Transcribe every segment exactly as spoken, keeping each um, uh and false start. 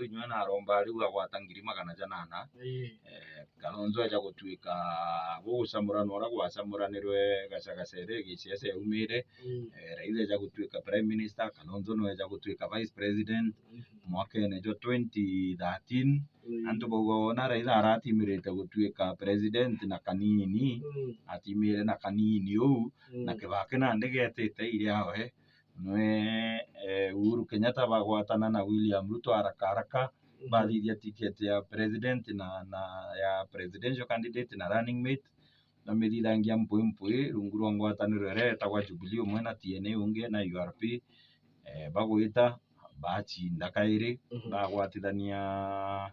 inywe na aromba riu agwata ngiri magana janana. Ii. Eh, Kalonzo eja gutuika gugucamurana uria gwacamuranirwe Gachagua ere gisiasa yaumire. Ii. Eh, Raila eja gutuika prime minister, Kalonzo no eja gutuika vice president. Mhm. Mwakene jwa twenty thirteen, ii, antu bauga wona Raila aratimirite gutuika president na kanini, mm, atimire na kanini uu, mm, na Kibaki nandi getite iri awe, nwe, eh, Uhuru Kenyatta bagwatana na William Ruto haraka haraka, mhm, bathithia ticket ya president na, na ya presidential candidate na running mate, na mithithangia mpwi mpwi rungu rwa ngwataniro iria yetagwa Jubilee umwe na T N A ungi na U R P, eh, bagwita, bacinda kairi, mhm, bagwatithania,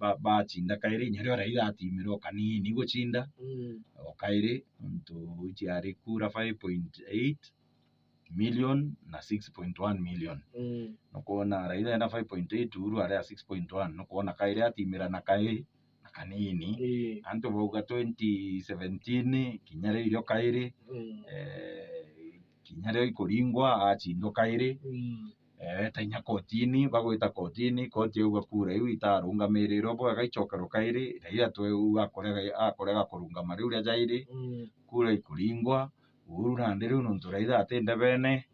ba-, bacinda kairi, inya rio Raila atimire o kanini gucinda, mm, o kairi, nontu ciari kura five point eight million na six point one million. Mm. Nukwona Raila ena five point eight, Uhuru ari a six point one, nukwona kairi atimira na kairi na kanini. Ii. Antu bauga twenty seventeen, kinya riu irio kairi, mm, eh, kinya rio ikuringwa, acindwa kairi. Mm. Eh, eta inya kotini, bagwita kotini, koti yauga kura iu itarungamirirwe bwega, icokerwe kairi, Raila tweu akurega, akurega kurungama riu ria jairi, mm, kura ikuringwa, Uhuru nandi riu nontu Raila ati ndebene,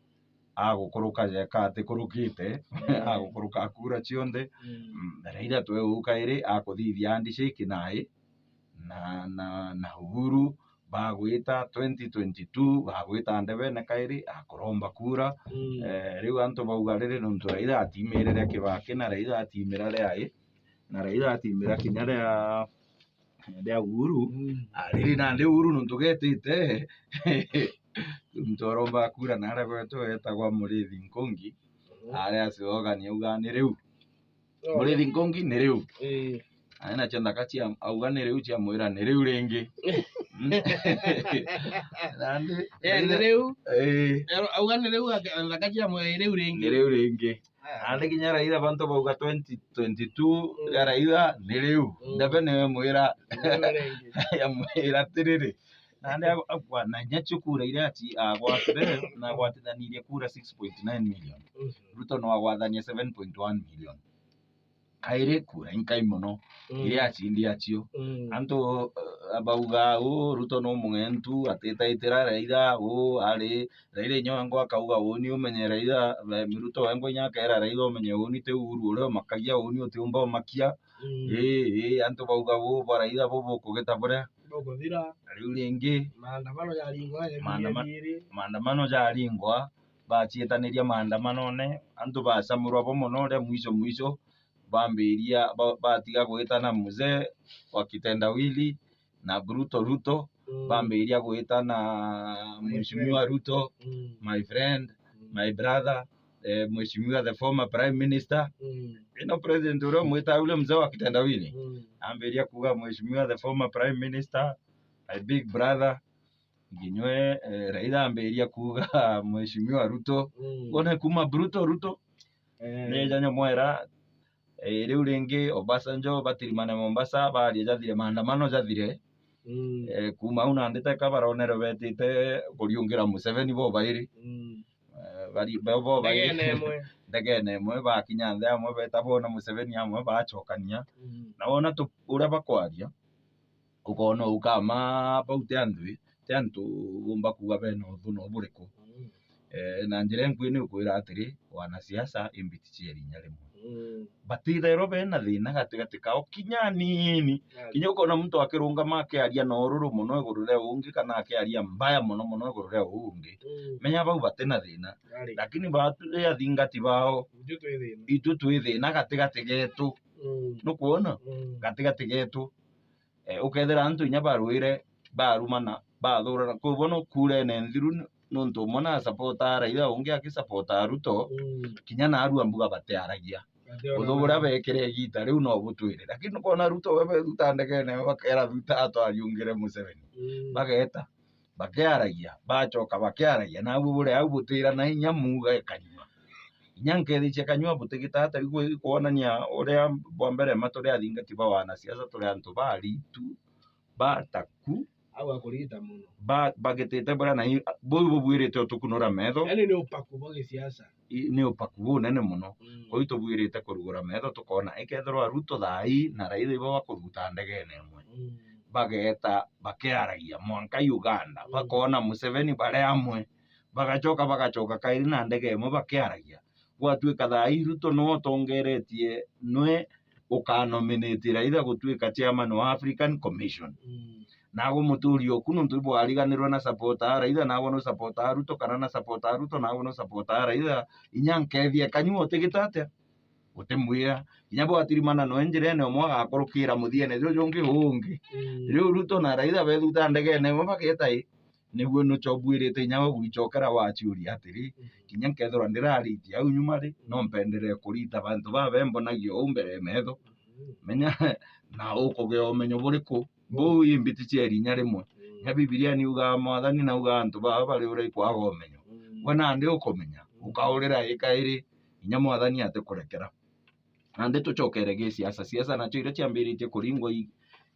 agukuruka jeka atikurukite, mm, agukuruka kura cionthe. Mm. Mm, Raila tweu kairi akuthithia handshake nae na, na, na Uhuru bagwita twenty twenty-two, bagwita ndebene kairi, akuromba kura. Mm. Eh, riu antu bauga riri nontu Raila atimirire Kibaki na Raila atimira riai, na Raila atimira kinya ria ria Uhuru, mm, ah, riri nandi Uhuru nontu getite, muntu aromba kura na aria gwetu etagwa Murithi Nkungi, mm, aria slogan yauga ni riu. Oh. Murithi Nkungi ni riu. Ii. Ari nacio nthaka cia, auga ni riu, ciamwira ni riu ringi. Mm. Nandi, eh, ni riu. Ii. Auga ni riu, ake-, nthaka ciamwira ni riu ringi. Ni riu ringi. Ah. Nandi kinya Raila bantu bauga twenty twenty-two, mm, ya Raila ni riu. Mm. Ndebe niwe mwira. Ni riu ringi. Yamwira atiriri. Nandi a-, a-, na inya cio kura iria aci-, agwatire, na agwatithanirie kura six point nine million. Mhm. Ruto no agwathania seven point one million. Kairi kura inkai mono, mm, iria acindi acio. Mm. Antu, eh, bauga, "Uu, Ruto no mung'entu, atitaitira Raila, uu, ari, Raila inya wengwa akauga uuni umenye Raila, eh, Ruto wengwa inya akera Raila umenye uuni ti Uhuru uria umakagia, uuni utiumba umakia." Mm. Ii, ii, antu bauga, "Uu, bwa Raila bu bukugita buria." Bukuthira. Na riu ringi, maandamano jaringwa, ya maandama-, mieri iri. Maandamano jaringwa, bacietaniria maandamanone, antu bacamurwa bo mono, ria mwisho mwisho, bambiria, ba-, batiga gwitana mzee wa kitendawili na Bruto Ruto, mm, bambiria gwitana Mheshimiwa Ruto, mm, my friend, mm, my brother, eh, Mheshimiwa the former prime minister. Mm. Ino president uria umwita ule mzee wa kitendawili. Mm. Ambiria kuga, "Mheshimiwa the former prime minister, my big brother." Nginywe, eh, Raila ambiria kuga, "Mheshimiwa Ruto." Mm. Wone kuma Bruto Ruto. Eh. Ni janya mwera, eh, riu ringi Obasanjo batirimane Mombasa, baria jathire, maandamano jathire. Mm. Eh, kuma au nandi teka baronere betite kuriungira Museveni bo bairi. Mm. Eh, bari, bo, bo bari ndegene imwe. Ndegene imwe, bakinya nthi amwe beta bona Museveni amwe bacokania. Mm. Na wona tu, uria bakwaria, ukona ukama bau ti antu, ti antu umba kuga bena uthu no buriku. Mm. Eh, na njira inkui ni ukwira atiri, wanasiasa i mbiti cieri inya rimwe. Mm. Batithairwa bena thina gatigati kao kinya anini. Kinya ukona muntu akirungama akiaria na ururu mono iguru ria ungi, kana akiaria mbaya mono mono iguru ria uu ungi. Mm. Menya bau bati na thina. Lakini batu ri athingati bao, itu twi thina. Itu twi thina gatigati getu. Mm. Nukwona? Mm. Gatigati getu. Eh, ukethira antu inya barwire, barumana, bathurana. Kwi bono kurene nthiru ni, nontu umwe na supporta Raila, ungi akisupporta Ruto, mm, kinya naarua mbuga batiaragia. Uthu buria bekire igita riu no butwire. Lakini ukona Ruto we bethuta ndegene, bakera thuta atwariungire Museveni. Mm. Bageta, bakiaragia, bacoka bakiaragia, nabu buria au butira na inya muuga kanyua. Inya nkethicia kanyua butigita ata, ikwonania uria bwa mbere ma turi athingati ba wanasiasa, turi antu baritu, bataku, Au akurita mono. Ba-, bagitite buria na i-, buu bubuirite utukunura metho. Yaani ni upaku bwa gisiasa. I-, ni upaku bunene mono. Mm. Kwou tubuirite kurugura metho tukoona, ikethirwa Ruto thaa ii na Raila ibo bakuthuta ndegene imwe. Mm. Bageeta bakiaragia mwanka Uganda. Mm. Bakoona Museveni bari amwe. Bagacoka, bagacoka kairi na ndege imwe bakiaragia. Gwatuika thaa ii Ruto niwe utongeretie, niwe ukanominate Raila gutuika chairman wa African Commission. Mm. Nagwe muturi oku nontu ibwariganirwe na supporter a Raila, nagwe nu supporter a Ruto, kana na supporter a Ruto, nagwe nu supporter a Raila, inya nkethia kanyua utigita atia? Utimwira. Kinya bwatirimana noe njirene, umwe agakurukira muthiene, juju jungi ungi. Mm. Riu Ruto na Raila bethuta ndegene imwe bageta i, niguo nucho bwirite inya we gwicokera waciuria atiri, mm, kinya nkethirwa ndiraritia au nyuma ri, no mpenderee kurita bantu baba mbonagia uu mbere ya metho. Mm. Menya, na ukugia umenyo buriku? Buu i mbiti cia irinya rimwe. Mm. Nya Bibilia niugaa, Mwathani naugaa antu baba bari uria ikwaga umenyo. Mm. Gwe nandi ukumenya, mm, ukaurira i kairi, inya Mwathani atikurekera. Nandi tucokere gisiasa. Siasa nacio iria ciambiritie kuringwa i,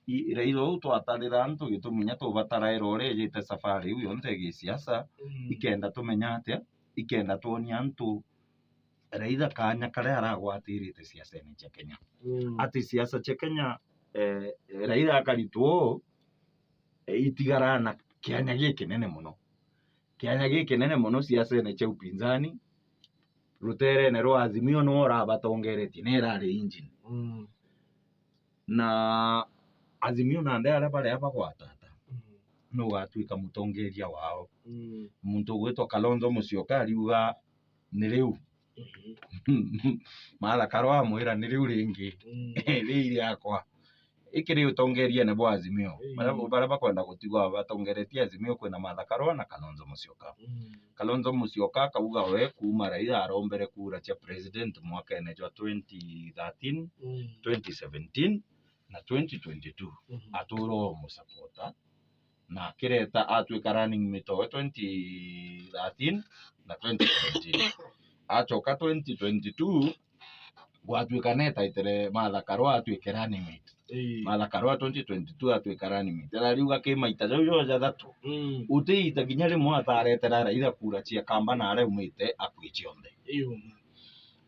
i, Raila uu twatarira antu gitumi inya tubataraira uria ejite safari iu yonthe ya gisiasa, mm, ikenda tumenya atia, ikenda twonia antu Raila kaanya karia aragwatirite siasene cia Kenya. Mm. Ati siasa cia Kenya, eh, Raila akaritwo uu, eh, itigara na kianya gikinene mono. Kianya gikinene mono siasene cia upinzani, ruterene rwa Azimio niwe urabatongeretie, ni irari engine. Mm. Na Azimio nandi aria baria bagwatata, mm, niwe ugatuika mutongeria wao. Mm. Muntu ugwitwa Kalonzo Musyoka ariuga, ni riu. Mhm. Martha Karua amwira, ni riu ringi. Mm. Rii riakwa. Ikiri utongeriene bwa Azimio. Mm. Baria, baria bakwenda gutigwa batongeretie Azimio kwina Martha Karua na Kalonzo Musyoka. Mm. Kalonzo Musyoka akauga we kuuma Raila arombere kura cia president mwakene jwa twenty thirteen, mm, twenty seventeen na twenty twenty-two, mhm, atura o musapota, na akireta atwika running mate owe twenty thirteen na twenty seventeen. Acoka twenty twenty-two, gwatwika netaitere Martha Karua atwike running mate. Ii. Martha Karua twenty twenty-two atwika running mate. Arariuga ki maita jau jo jathatu. Mm. Uti ita kinya rimwe ataretera Raila kura cia Kamba na aria aumite akui cionthe. Ii, uma.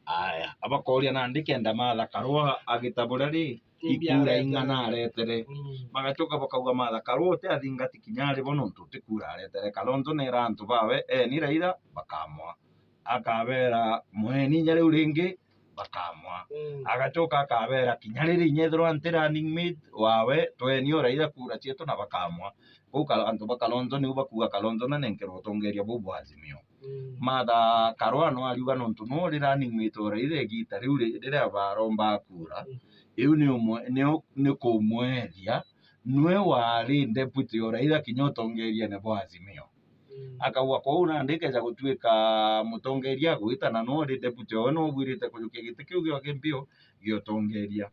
Aya, abakoria nandi kenda Martha Karua agita buria ri, ikura ing'ana aretere. Mm. Bagacoka bakauga Martha Karua uti athingati kinya ari bo nontu uti kura aretere. Kalonzo nera antu bawe, eni Raila, bakamwa. Akabera, mweni inya riu ringi, bakamwa. Mm. Agacoka akabera, kinya riri inya ethirwa nti running mate wawe, tweni o Raila kura cietu na bakamwa. Kou ka-, antu ba Kalonzo niu bakuga Kalonzo nanenkerwa utongeria buu bwa Azimio. Mm. Martha Karua no ariuga nontu no uri running mate o Raila igita riu ri-, riria baromba kura, mm, iu ni umwe, ni u-, ni kumwethia, nwe wari deputy o Raila kinya utongeriene bwa Azimio. Mm. Akauga kwou nandi ikeja gutuika mutongeria agwitana no uri deputy owe no ubwirite kujukia giti kiu gioke mpio gia utongeria.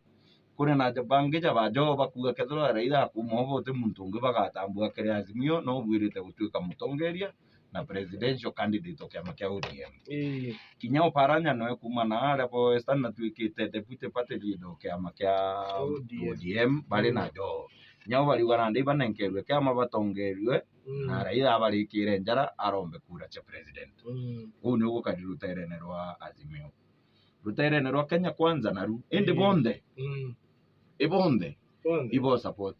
Kuri na ja-, bangi ja bajo bakuga kethirwa Raila akuuma ubu uti muntu ungi bagatambua kiri Azimio no ubwirite gutuika mutongeria na presidential candidate o kiama kia O D M. Ii. Kinya Oparanya noe kuuma na aria bo Western atwikite deputy party leader o kiama kia O D M. O D M, bari na, mm, jo. Kinya bo bariuga nandi banenkerwe kiama batongerwe, mm, na Raila abarikire njara arombe kura cia president. Mm. Uu niu gukari ruterene rwa Azimio. Ruterene rwa Kenya Kwanza naru. Indi, mm, bonthe. Mm. I bonthe. Bonthe. Ibo support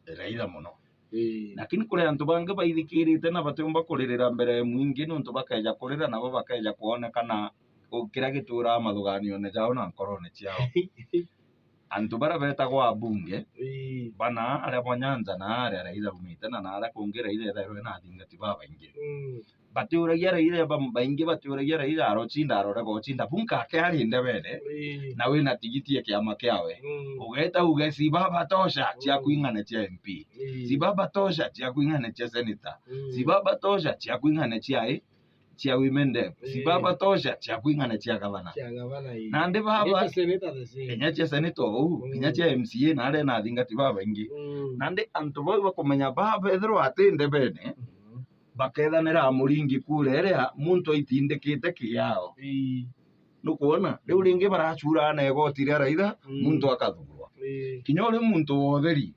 Raila mono. Ii. Lakini kuri antu bangi baithikirite na batiumba kuririra mbere ya mwingi, nontu bakeja kurira nabo bakeja kwonekana u-, kiria gituraa mathuganione jao na nkorone ciao. Antu baria betagwa abunge, ii, bana aria bo Nyanza na aria Raila aumite na, na aria kungi Raila ethairwe na athingati babaingi. Mm. Batiuragia Raila, ba-, baingi batiuragia Raila arocinda, arorega ucinda. Bunka ake ari ndebene, ii, na wina tigiti ya kiama kiawe. Mm. Ugeta uge, "Si baba tosha, ciaku, mm, ing'ane cia M P. Ii. Si baba tosha, ciaku ing'ane cia senator. Mm. Si baba tosha, ciaku ing'ane cia i, cia women rep. Si, ii, baba tosha, ciaku ing'ane cia gavana." Cia gavana, ii. Nandi baba, indi senator the same. Inya cia senator ou, mm, inya cia M C A na aria na athingati babaingi. Mm. Nandi antu bau bakumenya baba ethirwa ati ndebene, mhm, bakethanira muringi kura iria muntu aitindikite kiao. Ii. Nukwona? Riu ringi baracuraga na igoti ria Raila, mm, muntu akathurwa. Ii. Kinya uri muntu wa utheri,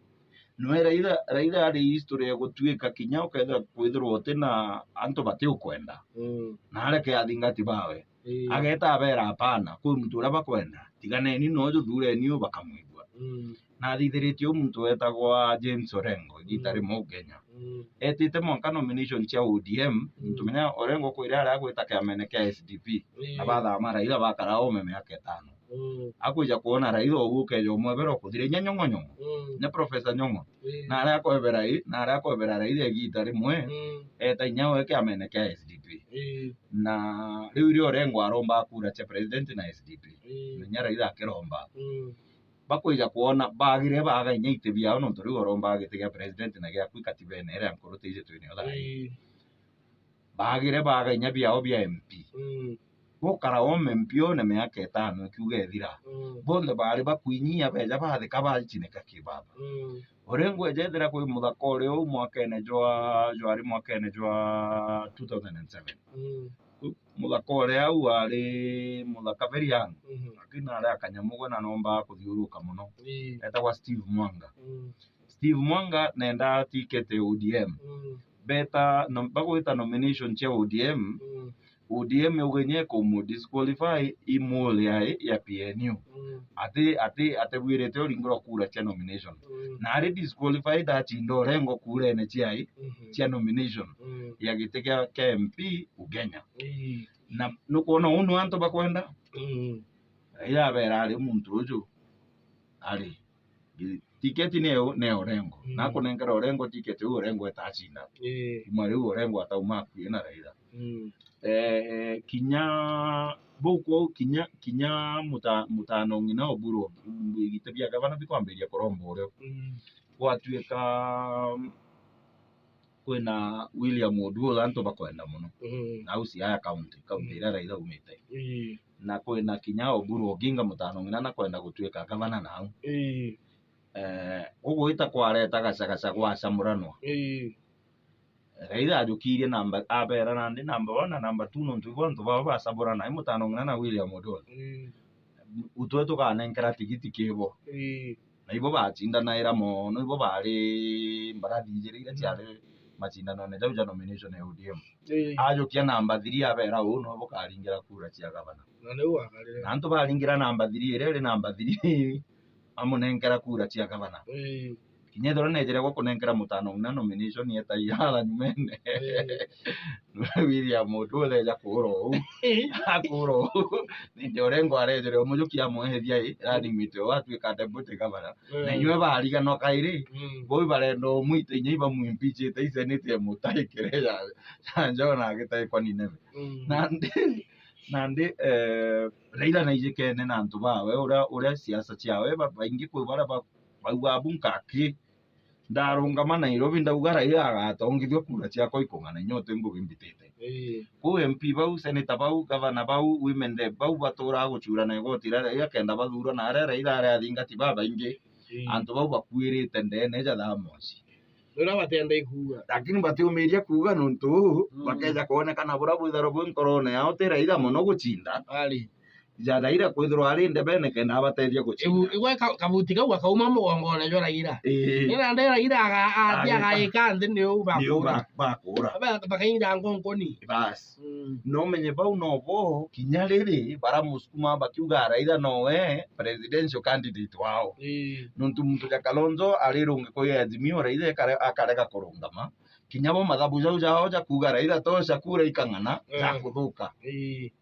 Nwe Raila, Raila ari history ya gutuika kinya ukethira kwithirwa uti na antu batiukwenda. Mm. Na areke athingati bawe. Ii. Ageta abera, "Hapana, kwi muntu uria bakwenda. Tiganeni na uju, thureni u," bakamwigua. Mm. Na athithiritie u muntu wetagwa James Orengo, igita Mm. rimwe u Kenya. Mm. Etite mwanka nomination cia O D M, Mm. muntu menya Orengo kwire aria agwita kiamene kia S D P. Ii. Na bathama Raila bakara ome miaka itano. Mm. Akwija kwona Raila ugu ukeja umwebera ukuthira inya Nyong'o Nyong'o. Mm. Nya Professor Nyong'o. Ii. Na aria akwebera i, na aria akwebera Raila igita rimwe, Mm. eta inya we kiamene kia S D P. Ii. Na riu irio Orengo aromba kura cia president na S D P. Ii. Na inya Raila akiromba. Mm. Bakwija kwona bagire baga inya iti biao nontu riu aromba giti gia president na giaku ikatibene iria nkuru tiji twinio thaa ii. Ii. Bagire baga inya biao bia M P. Mm. Bokara ome M P one miaka itano ikiuga ithira. Mm. Bonthe bari bakwinyia beja bathika bacinika ki baba. Mm. Orengo eja ethira kwi muthaka uria u mwakene jwa, jwari mwakene jwa two thousand and seven. Mm. Muthaka uria au ari muthaka very young. Mhm. Lakini ari akanyamu gwe na nomba kuthiuruka muno. Ii. Etagwa Steve Mwanga. Mm. Steve Mwanga nenda ticket ya O D M. Mm. Beta nom-, bagwita nomination cia O D M. Mm. O D M ugenye kumu disqualify imuli ya, ya P N U. Mm. Ati, ati, atebwirite uringirwa kura cia nomination. Mm. Na ari disqualified achinda Orengo kurene cia, Mhm. cia nomination Mm. ya giti kia, kia M P Ugenya. Ii. Na nukwona uu nu antu bakwenda? Mm. Raila abera ari muntu uju ari Gi-, tiketi ni ya, ni ya Orengo. Mm. Na akunenkera Orengo tiketi, u Orengo etacinda. Ii. Kuma riu Orengo atauma akui na Raila. Mm. Eh, kinya bau kwou, kinya, kinya muta-, mutano ng'ina Oburu, igita bia gavana bikwambiria kuromba urio. Mm. Gwatuika kwina William Oduor antu bakwenda muno. Mm. Na au Siaya County, county Mm. iria Raila aumite. Ii. Na kwina kinya Oburu Oginga mutano ng'ina na kwenda gutuika gavana nau. Ii. Eh, gugwita kwareta gacagaca gwacamuranwa. Ii. Raila ajukirie namba, abera nandi namba one na namba two nontu ibo antu bao bacaburana, i mutano ng'ina na William Oduor. Ii. Utwe tukanenkera tigiti kibo. Ii. Na ibo bacindanaira mono, ibo bari mbarathi ijiri iria Mm. ciari macindanone jau ja nomination ya O D M. Ii. Ajukia namba three abera, "Uu nwe bukaringira kura cia gavana." Na niu wakarire. Na antu baringira namba three, iria iri namba three, amunenkera kura cia gavana. Ii. Kinya ethirwa nejire gwa kunenkera mutano ng'ina nomination eta iara nyumene. Ii. William Oduor eja kuura uu. Akuura uu. Nindi Orengo arejire umujukia amwehethia i, running mate oo atuika deputy governor. Na Mm. inywe bariganwa kairi, Mm. bo ibarenda umwita inya ibamwimpeachite i senate emutaikire ya, ya John agitaikwa Nineve. Mm. Nandi, nandi, eh, Raila naijikene na antu bawe, uria, uria siasa ciawe, ba-, baingi kwi baria ba-, bauga abu nkaki. Ndarungama Nairobi ndauga Raila agatongithua kura ciakwa ikung'ana inya uti ngugi mbitite. Ii. Kuu M P bau, senator bau, gavana bau, women rep bau baturaga gucurana igoti ria Raila kenda bathurwa na aria Raila ari athingati babaingi. Ii. Antu bau bakuirite ndene ja thaa moci. Niuria batenda ikuuga. Lakini batiumiria kuuga nontu uu, Mm. bakeja kwonekana buria bwithagirwa bwi nkorone yao ti Raila mono gucinda. Ari. Ja Raila kwithirwa ari ndebene kenda abatethia gucinda. Iu, igwe ka-, kabuti kau gakauma mugongone jwa Raila. Ii. Ni nandi Raila aga-, athi Ari- agaika nthi niu Niu bakura. ba-, bakura. Ba-, bakainja ngonkoni. Bas. Mm. No menye bau nobo kinya riri baramusukuma bakiuga Raila nowe presidential candidate wao. Ii. Nontu muntu ja Kalonzo ari rungi kwi Azimio, Raila ekare-, akarega kurungama. Kinya bo mathabu jau jao ja kuuga Raila tosha kura ikang'ana, Mm. jakuthuka. Ii.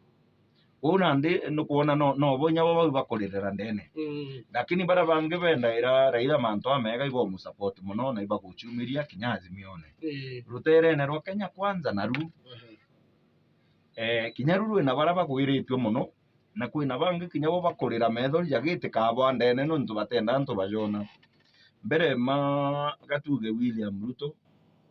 Uu nandi nukwona no, no bo inya bo bau bakuririra ndene. Mm. Lakini baria bangi bendaira Raila mantu amega ibamusupport mono na ibaguciumiria kinya Azimione. Ii. Ruterene rwa Kenya Kwanza naru, Mhm. eh, kinya ru rwina baria bagwiritue mono, na kwina bangi kinya bo bakurira methori ja giti kabo ndene nontu batenda antu bajona. Mbere ma gatuge William Ruto,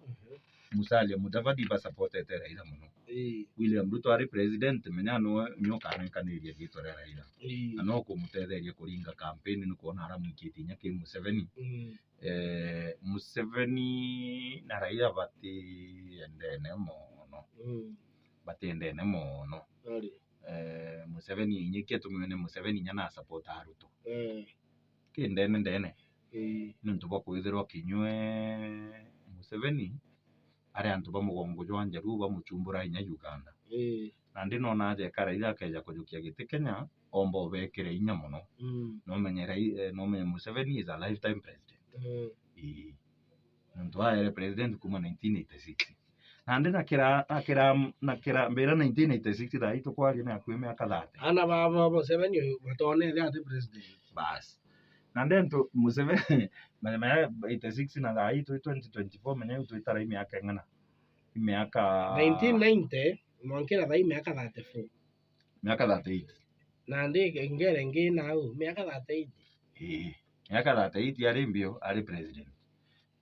Mhm. Musalia Mudavadi basupportete Raila mono. Ii. William Ruto ari president, menya no, nio ukanenkaniria riitwa ria Raila. Ii. Na no kumutetheria kuringa campaign, ni kwona aramwikitie inya ki Museveni. Mm. Eh, Museveni na Raila batiendene mono. Mm. Batiendene mono. Ari. Eh, Museveni inya kiatumiwe ni Museveni inya na support a Ruto. Eh. Ki ndene ndene. Ii. Niuntu bwa kwithirwa kinywe Museveni ari antu ba mugongo jwa Njaruo bamuchumbura inya Uganda. Ii. Nandi nona aja ekara ira akeja kujukia giti Kenya, omba ubekire inya mono. Mm. Nomenye Rai-, eh, nomenye Museveni is a lifetime president. Mm. Ii. Nontu aere president kuma nineteen eighty-six. Nandi nakira, nakira, nakira, mbira nineteen eighty-six thaa ii tukwaria ni akui miaka thirty. Ana ba, ba Museveni uyu batonete ati president. Bas. Nandi antu Museveni, menya, menya eighty-six na thaa ii twi twenty twenty-four, menya iu twitara i miaka ing'ana? I miaka nineteen ninety, mwankira thaa ii miaka thirty-four. Miaka thirty-eight. Nandi ngere ngi nau, miaka thirty-eight. Ii, miaka thirty-eight ari mbio, ari president.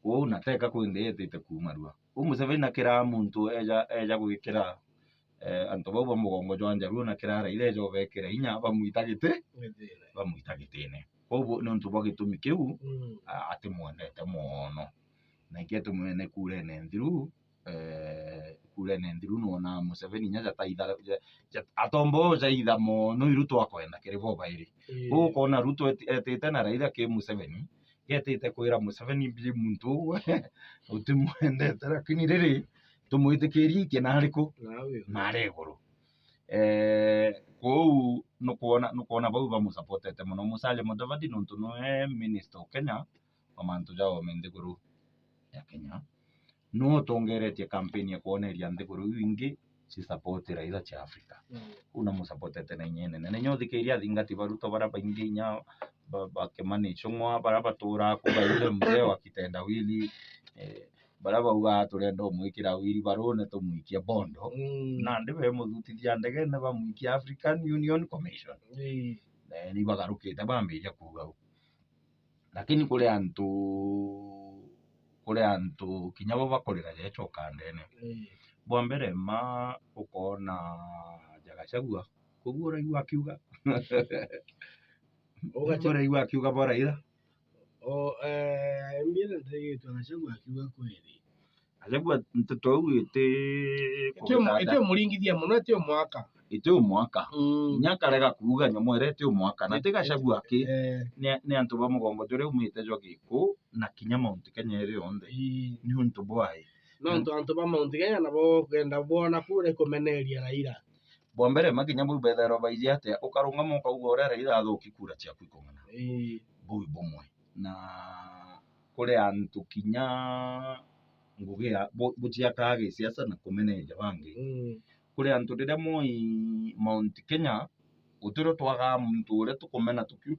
Kwou na teka kwindi etite kuuma rua. U Museveni na kira muntu eja, eja gwikira, eh, antu bau ba mugongo jwa Njaruo na kira Raila eja ubekira inya, bamwita giti, Gitine. Bamwita gitine. Kwou niuntu bwa gitumi kiu, mm, a-, atimwendete mono. Na ikio tumwene kurene nthiru, eh, kurene nthiru nwona Museveni inya jataitha, ja-, ja-, atomba ujaitha mono i Ruto akwenda kiri bo bairi. Ii. Kwou ukona Ruto eti-, etite na Raila ki Museveni, getite kwira Museveni mbiri muntu uu utimwendete, lakini riri tumwitikirie ikie na ariku? Na uyu. Na ari iguru. Eh, kwou nukwona, nukwona bau bamusapotete mono Musalia Mudavadi nontu niwe minister o Kenya wa mantu ja ome nthiguru ya Kenya. Niwe utongeretie campaign ya kwoneria nthiguru iu ingi ci support Raila cia Africa. Mm. Uu namusapotete na inya inene. Na inya uthikiria athingati ba Ruto baria baingi inya ba, ba Kimani Ichung'wa, baria baturaa ku ba yule mzee wa kitendawili, eh, baria baugaa turenda umwikira wheelbarrow-une tumwikie Bondo. Mm. Nandi bemuthutithia ndegene bamwikia African Union Commission. Ii. Eh, ni bagarukite bambiria kuuga uu. Lakini kuri antu, kuri antu kinya bo bakurira jecho ukandene. Ii. Bwa mbere ma ukona ja Gachagua, kubu uraigua akiuga. Ugacha- Uraigua akiuga bo Raila. O, eh, mbira ndirigitwe Gachagua akiuga kweri. Gachagua nteto iu iti iti umu-, iti umuringithia mono, iti umwaka. Iti umwaka. Mm. Inya akarega kuuga nyamu iria iti umwaka. Na ti Gachagua aki, eh, ni, ni antu ba mugongo juria umite jwa Giku na kinya Mount Kenya iri yonthe. Ii. Ni untu bwai? Nontu antu ba Mount Kenya nabo kenda bona kura ikumeneria Raila. Bwa mbere, ma kinya bau bethairwa baiji atia, ukarungama ukauga uria Raila athuki kura ciaku ikung'ana. Ii. Buu bumwe. Na kuri antu kinya ngugi ya, bu-, buciakaa gisiasa na kumeneria bangi. Mm. Kuri antu riria Moi Mount Kenya, gutirio twagaa muntu uria tukumena tukiu-,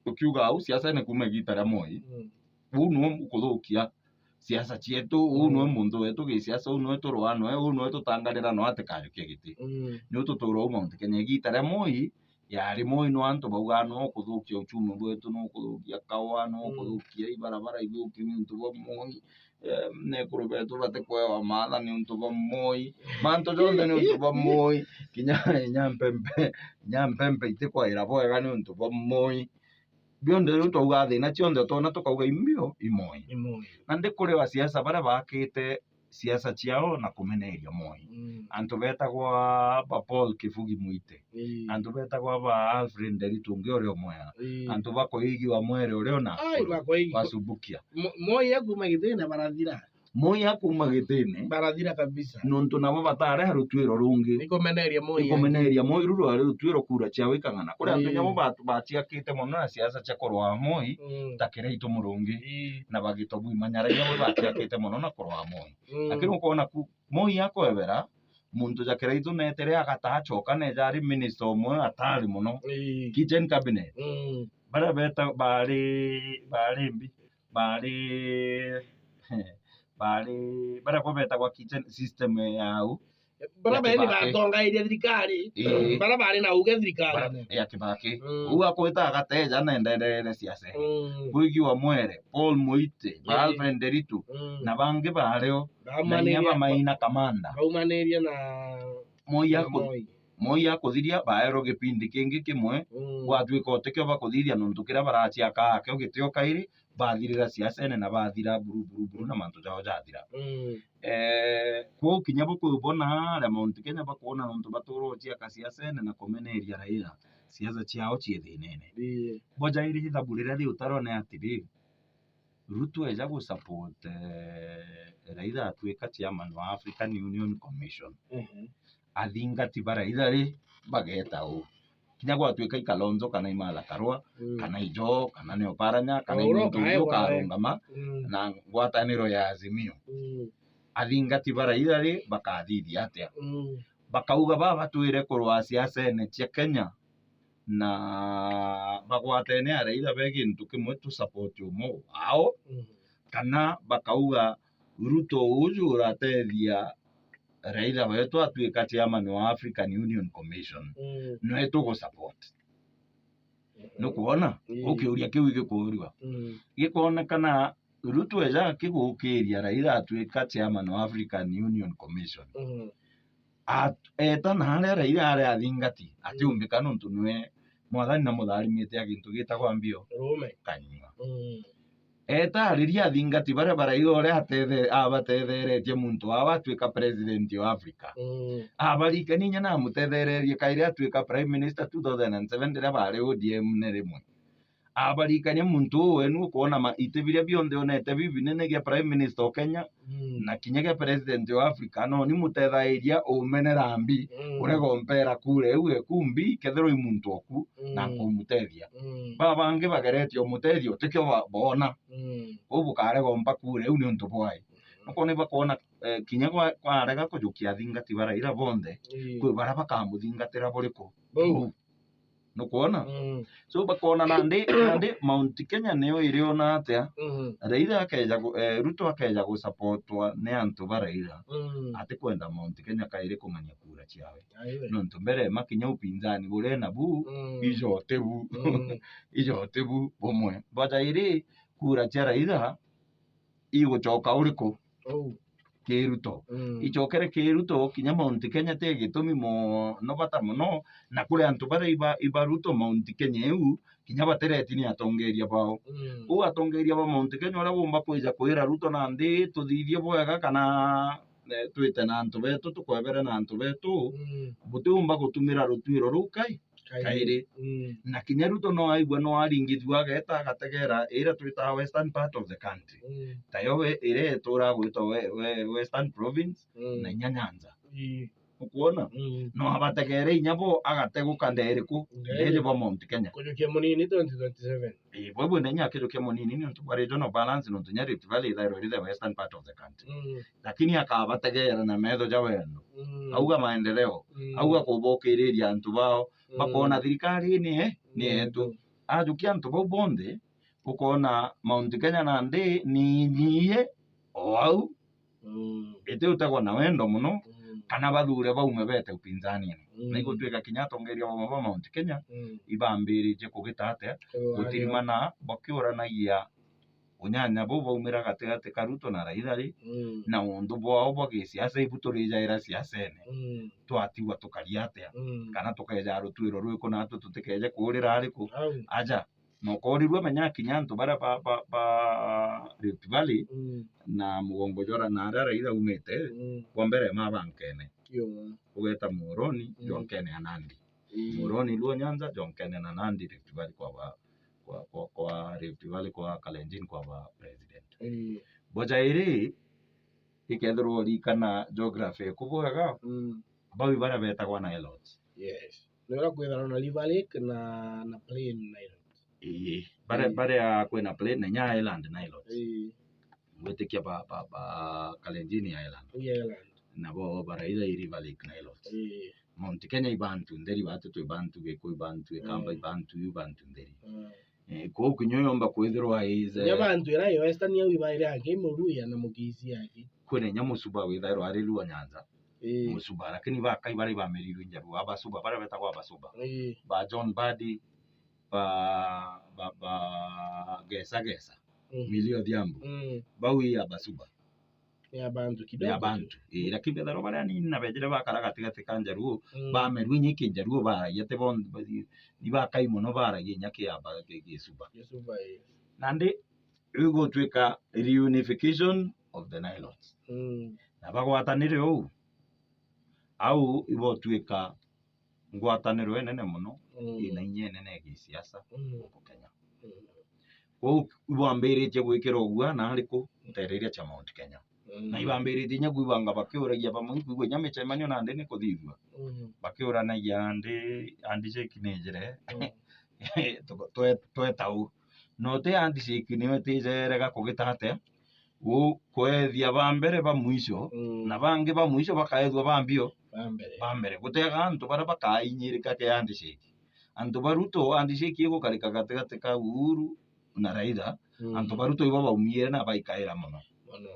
tukiuga au siasene kuma igita ria Moi. Mm. Uu niwe ukuthukia siasa cietu, uu niwe muntu wetu gisiasa, uu niwe turwaa nawe, uu niwe tutanganira nawe atikajukie giti. Mm. Niu tutura uu Mount Kenya. Igita ria Moi, yari Moi no antu baugaa no ukuthukia uchumi bwetu, no ukuthukia kawa, no ukuthukia ibarabara ithuki niuntu bwa Moi. Eh, nekuru betu batikwewa maatha niuntu bwa Moi. Mantu jonthe niuntu bwa Moi. Kinya, kinya mpempe, kinya mpempe itikwaira bwega niuntu bwa Moi. Bionthe riu twauga thina cionthe twona tukauga imbio i Moi. I Moi. Na ndi kuri wa siasa baria baakite siasa ciao na kumeneria Moi. Mm. Antu betagwa ba Paul Kibugi Muite. Ii. Antu betagwa ba Alfred Nderitu ungi uria umwea. Ii. Antu ba Koigi wa Mwere uria una Ai, ba Koigi. Wa Subukia. Mo-, Moi akuma gitine barathira. Moi akuma gitine. Barathira kabisa. Nontu nabo batari a rutuiro rungi. Ni kumeneria Moi. Ni kumeneria Moi, ruru ari rutuiro kura ciao ikang'ana. Kuri antu Ii. nyabo ba-, baciakite mono na siasa cia kurwaa Moi, mm, ta Kiraitu Murungi. Ii. Na bagito bwimanyara nyabo baciakite mono na kurwaa Moi. Mm. Lakini ukona ku, Moi akwebera, muntu ja Kiraitu netere agata acoka neja ari minister umwe atari mono. Ii. Kitchen cabinet. Mm. Baria beta-, bari, bari mbi, bari, bari, baria kwa betagwa kitchen system yau. Baria ya beni Kibaki. Batongairie thirikari. Ii. Baria bari na uge thirikari. Baria, ya Kibaki. Mm. Uu akwita agateja na enderere siasa. Mm. Kwigi wa Mwere, Paul Muite, ba Ii. Alfred Nderitu, Mm. na bangi bario, na inya Baumanĩria ba Maina Kamanda. Baumanĩria na Moi na aku-, Moi. Moi akuthiria, baerwo gipindi kingi kimwe, Mm. gwatuika utikio bakuthithia nontu kiria baraciaka akio gitio kairi, bathirira siasene na bathira buru, buru, buru na mantu jao jathira. Mm. Eh, kwou kinya bukwibona aria Mount Kenya bakwona nontu batura uciaka siasene na kumeneria Raila, siasa ciao cii thinene. Ii. Bo jairi ithabu riria riutarwa ni atiri, Ruto eja gu support, eh, Raila atuika chairman wa African Union Commission, ehe, athingati ba Raila ri, bageta uu. Kinya gwatuika i Kalonzo, kana i Martha Karua, mm, kana i Joho, kana ni Oparanya, kana i muntu ungi ukarungama, mm, na ngwataniro ya Azimio, mm, athingati ba Raila ri, bakathithia atia? Mm. Bakauga baba batwire kurwa siasene cia Kenya, na bagwatene a Raila be gintu kimwe, tu support umwe wao, mm, kana bakauga Ruto uju uratethia Raila wetu atuika chairman wa African Union Commission, mm, nwe tugu support. Mhm. Nukwona? Ii. Ukiuria kiu igikuurua. Mm. Gikonekana Ruto eja akigukiria Raila atuika chairman wa African Union Commission, mm, at-, eta na aria Raila ari athingati, mm, atiumbika nontu nwe Mwathani na mutharimite a gintu gitagwa mbio. Rume. Kanyua. Mm. Eta ariria athingati baria ba Raila uria atete-, abatetheretie muntu wao atuika president wa Africa. Mm. Abarikania inya na amutethererie kairi atuika prime minister two thousand and seven riria bari O D M ni rimwe. Abarikania muntu uu wenu ukwona ma-, iti biria bionthe onete bibinene gia prime minister o Kenya, mm, na kinya gia president wa Africa, no ni mutethairia umenera mbi, mm, urega umpera kura iu eku mbi, kethirwa i muntu oku, na, mm, nkumutethia. Mm. Baba bangi bageretie umutethia, utikio ba-, boona. Mm. Kwou bukarega umpa kura iu niuntu bwai? Mm. Nukwona ibakwona, eh, kinya kwa-, kwarega kujukia athingati ba Raila bonthe, ii, kwi baria bakamuthingatira buriku? Bau. Bau. Nukwona? Mm. So, bakona nandi, nandi Mount Kenya niyo iriona atia? Mhm. Raila akeja gu-, eh, Ruto akeja gusupportwa ni antu ba Raila. Mm. Atikwenda Mount Kenya kairi kung'ania kura ciawe. Aiwe. Nontu mbere makinya upinzani buria nabu, mm, ijo ti bu. Mm. Ijo ti bu bumwe. But iri kura cia Raila igucoka uriku? Uu. Ki Ruto. Mm. Icokere ki Ruto, kinya Mount Kenya ti gitumi mono bata mono, na kuri antu baria iba, iba Ruto Mount Kenya iu, kinya batireti ni atongeria bao. Mm. Uu atongeria ba Mount Kenya uria bumba kwija kwira Ruto nandi tuthithie bwega kana, eh, twite na antu betu, tukwebere na antu betu, mm, butiumba gutumira rutuiro ruu kai? Kairi. Kairi. Mm. Na kinya Ruto no aigua no aringithua ageta agategera iria twitaga western part of the country. Mm. Tayo we, iria ituraga gwitwa we, we, Western Province, mm, na inya Nyanza. Ii. Ukwona? Mm. No abategere inya bo agateguka nderi ku? Nderi. Nderi bo Mount Kenya. Kujukia munini twenty twenty-seven. Ii, bo bwina inya akijukia munini niuntu bwa regional balance, nontu inya Rift Valley ithairwa iri the western part of the country. Mm. Lakini akabategera na metho ja wendo. Mm. Auga maendeleo. Mm. Auga kubokiriria antu bao. Mm. Bakona thirikari ni, eh, ni, mm, yetu. Ajukia antu bau bonthe, ukona Mount Kenya nandi ni, ni iye o au. Mm. Iti utegwa na wendo mono, mm, kana bathure baume bete upinzanini. Mm. Na igutwika kinya atongeria bamwe ba Mount Kenya, mm, ibambiritie kugita atia? Kugwa. Gutirimana bakiuranagia unyanya buu baumira gatigati ka Ruto na Raila ri, mm, na untu bwao bwa gisiasa, ibu turijaira siasene, mm, twatigwa tukaria atia? Mm. Kana tukeja rutuiro rwiku, natwe tutikeje kuurira ariku? Au. Aja, na ukoorirua menya kinya antu baria ba, ba, ba Rift Valley, mm, na mugongo jwa Ra-, na aria Raila aumite, mm, kwa mbere mabankene. Yo. Ugeta Muhoroni, mm, jwankene ya Nandi. Ii. Muhoroni Luo Nyanza, jwankene na Nandi Rift Valley kwa ba, kwa, kwa, kwa Rift Valley kwa Kalenjin kwa ba president. Ii. Boja iri, ikethirwa urikana geography eku bwega, mm, bau ibaria betagwa Nilotes. Yes. Ni uria kwithagwa na River Lake na, na plain Nilotes. Ii. Baria, ii, baria kwina plain na inya island Nilotes. Ii. Gwitikia ba, ba, ba Kalenjin Island. Ii, Island. Nabo baraitha i River Lake Nilotes. Ii. Mount Kenya i Bantu ntheri, batu twi Bantu, Gikuyu Bantu, Ikamba i, mm, Bantu, iu Bantu ntheri. Mm. Eh, kwou kinya uyomba kwithirwa is, inya, eh, Bantu ira i Western au ibaire angi, Muluya na Mukisi angi. Kwina inya Musuba withairwa ari Luo Nyanza. Ii. Musuba, lakini bakai baria ibamirirwe i Njaruo, Abasuba, baria betagwa Abasuba. Ii. Ba John Mbadi, ba, ba, ba Gesa Gesa, mm, Millie Odhiambo. Mm. Bau i Abasuba. Ni Abantu kidogo. Ni Abantu. Ii, lakini bethairwa baria anini na bejire bakara gatigati ka Njaruo, mm, bamerua inya Kinjaruo baragia, ti bonthe, ba-, ni bakai mono baragia inya Kiamba, Gi-, Gisuba. Gisuba, ii. Nandi, igutwika reunification of the Nilotes. Mm. Na bagwatanire uu, au ibotwika ngwataniro inene mono, mm, ina inya inene ya gisiasa, mm, guku Kenya. Mm. Kwou ibwambiritie gwikira ugua na ari ku nteere iria cia Mount Kenya. Na ibambiritie inya kwibanga bakiuragia bamwe, ikwigua inya micemanio nandi ni kuthithua. Bakiuranagia andi, handshake ni njire. Tuko-, twe-, tweta u. No ti handshake niyo itijerega kugita atia? Gu-, kwethia ba mbere ba mwisho, na bangi ba mwisho bakaethua ba mbio. Ba mbere. Ba mbere. Gutiaga antu baria bakainyirika ki handshake. Antu ba Ruto, handshake igukarika gatigati ka Uhuru na Raila. Antu ba Ruto ibo baumire na baikaira mono. Mono.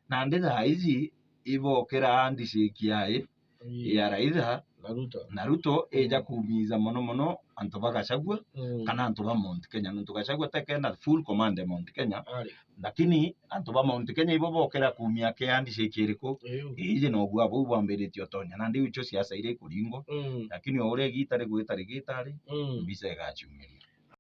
Nandi thaa iji ibokira handshake yai ya Raila na Ruto. Na Ruto ija kumiiza mono mono antu ba Gachagua kana antu ba Mount Kenya. Nontu Gachagua tekenda full command ya Mount Kenya. Ari. Lakini antu ba Mount Kenya ibo bokira kumia ki handshake iriku? Iu. Iji nobu abau bwambiritie utonya. Nandi iu icio siasa iria ikuringwa. Lakini o uria igiita rigwita rigiita ri, mbica igaciumiria.